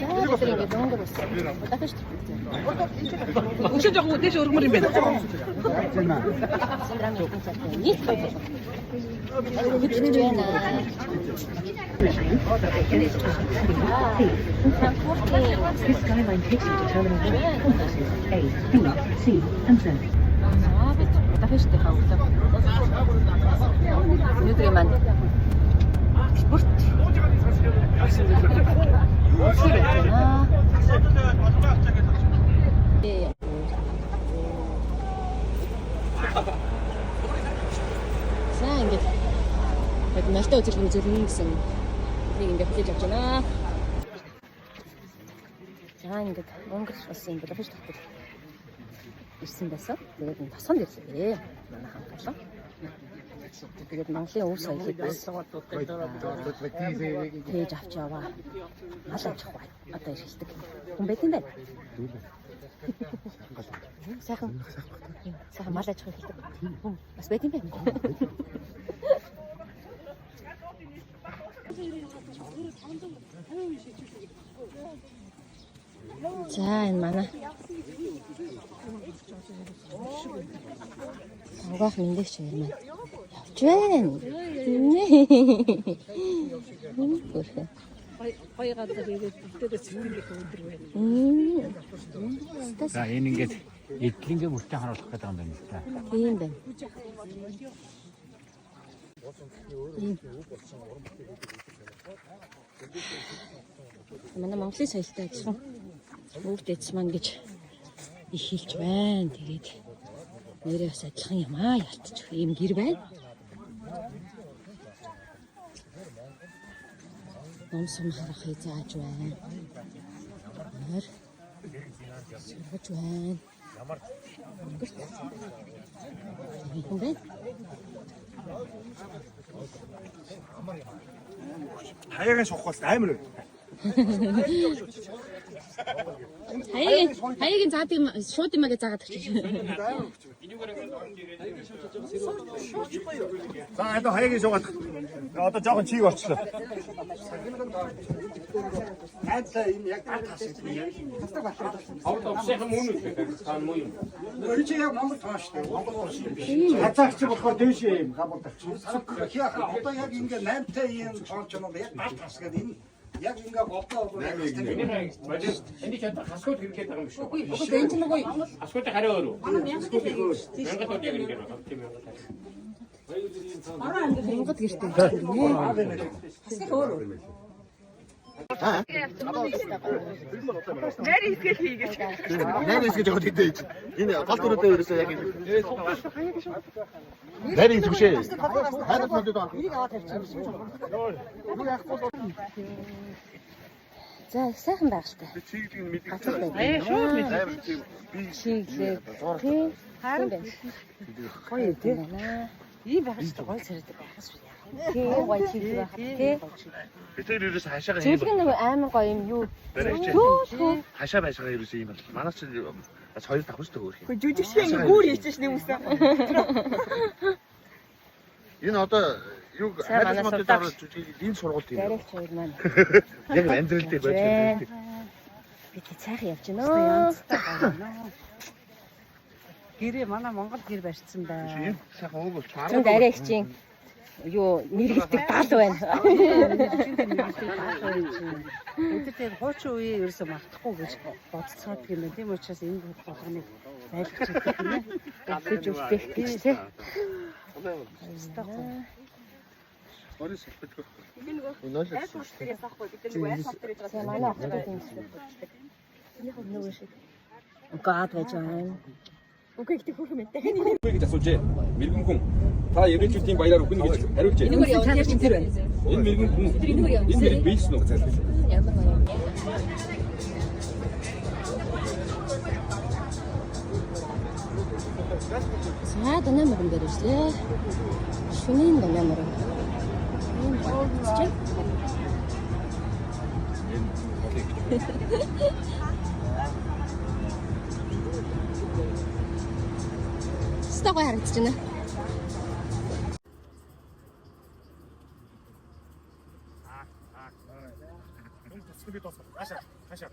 За, бид нар ингээд Унгар улсын Будапешт Өшөө жоохон дээш өргөмөр юм байна. Сандрамын цартай нийт гоё болов. Хөдөлж байна. Франкфуртын This skyline takes you to Terminal 1, concourses A, B, C, and Z. За, бид Будапештийнхаа өглөө. Өнөөдрийн маань хөтөлбөрт байна. За, ингээд бид налтай үзэл үзүүлнэ гэсэн нэг ингээд хүлээж авч байна. За, ингээд Монгол улсын Будапешт хотод ирсэн байсан. Тэгээд энэ тосгонд ирлээ. Манай хамт олон. Тэгээд Монголын өв соёлыг бас тээж авч яваа. Мал аж ахуй одоо эрхэлдэг хүн байт юм байна. Сайхан сайхан мал аж ахуй эрхэлдэг хүн бас байт юм байна. За, энэ манай Ангаах мэндэгч хоёр маань явж байна. Бүрхэ. Гоё газар ирээд бүгдээрээ сэтгэл их өндөр байна. Стас За, энэ ингээд эдлэнгээ бүртээ харуулах гэдэг юм байна л да. Тийм байна. Тийм. Манай Монголын соёлтой адилхан өвд эц маань гэж их хэлж байна. Тэгээд нэрээ бас адилхан юм аа, ялтчих ийм гэр байна. Ном сум харахыг зааж байна. Мөр сургаж байна. Өнгөрт. Юм байна. Хаягийн суух бол амар үү. Хаягийн заадаг юм, шууд юм аа гэж заагаад өгч. За, одоо хаягийн суугаад одоо жоохон чиг болчлоо. Тайцаа энэ яг гар тас гэдэг нь яг тасдаг батар болсон. Тэр чи яг Монгол тоон шүү дээ. Монгол тоон шүү дээ. Хазаагч болохоор дээшээ юм гамбардаг. Яг одоо яг ингээ 8-тай ийм тоон ч юм уу яг гар тас гэдэг энэ яг ингээ голдоо бол яг Энд ч одоо хасгууд хэрэглээд байгаа юм шүү. Үгүй, энэ ч нөгөө Хасгуудын хариу өөр үү? Мянгат бол яг ингэ байна. Тийм, мянгат хариу. Монгол гэртэй гинэ. Найр хэсгэж яваад идэв. Энэ гол дүрүүдээ ерөөсөө яг энэ. Найр хэсэг биш ээ. Хайр модод орох. За, их сайхан байгальтай. Чиглэг нь мэддэг. Газар байдаг. Шууд мэд. Амар тийм би Чиглэг. Тий. Харин байна. Гоё тий. Ийм байх шүү дээ. Гоё царайтай байх шүү дээ. Тий, гоё чиглэг байх. Тий. бид тэр ерөөсөө хашаага юм. Зүлэг нэг амар гоё юм юу. Барайч. Юу. Хашаа байшгаа ерөөсөө юм бол. Манай чи бас хоёр давхар шүү дээ өөр юм. Жүжигч ингээ гүүр хийчихэж нэг үсэн. Энэ одоо юг За, манай хайр модод суртаач. ороод жүжиг энэ сургууль тийм. Дараагч хоёр маань. Яг амьдрал дээр байж байгаа. Бид сайхан явж байна. Гэрээ манай Монгол гэр барьсан байна. Энэ сайхан уг болчих. Түнд арайгчийн юу мэргэлдэг дал байна. Бид нар тийм хуучин үеийн ерөөсөө мартахгүй гэж бодцоод юм байна. Тийм учраас энэ болгоныг байлгаж чаддаг юм байна. Гэж үлдээх гэж тий. Ёстой гоё. Орой салбар. Энэ нойлоо. За, манай охтууд юм шиг боддог. Нөгөө шиг. Гад байж байна. Үгүй гэж асуужээ. Мэргэн хүн та еврейчүүдийн баяраар үхнэ гэж хариулжээ. Энэ мэргэн хүн энэ мэрэг биелсэн үү? Ямар гоё юм. За, дунаа мөрөн дээр ирлээ. Шөнийн дунаа мөрөн. Ийм гоё харагдчих. Стаа гоё харагдаж байна. Би дуусгах. Хаашаа. Хаашаа.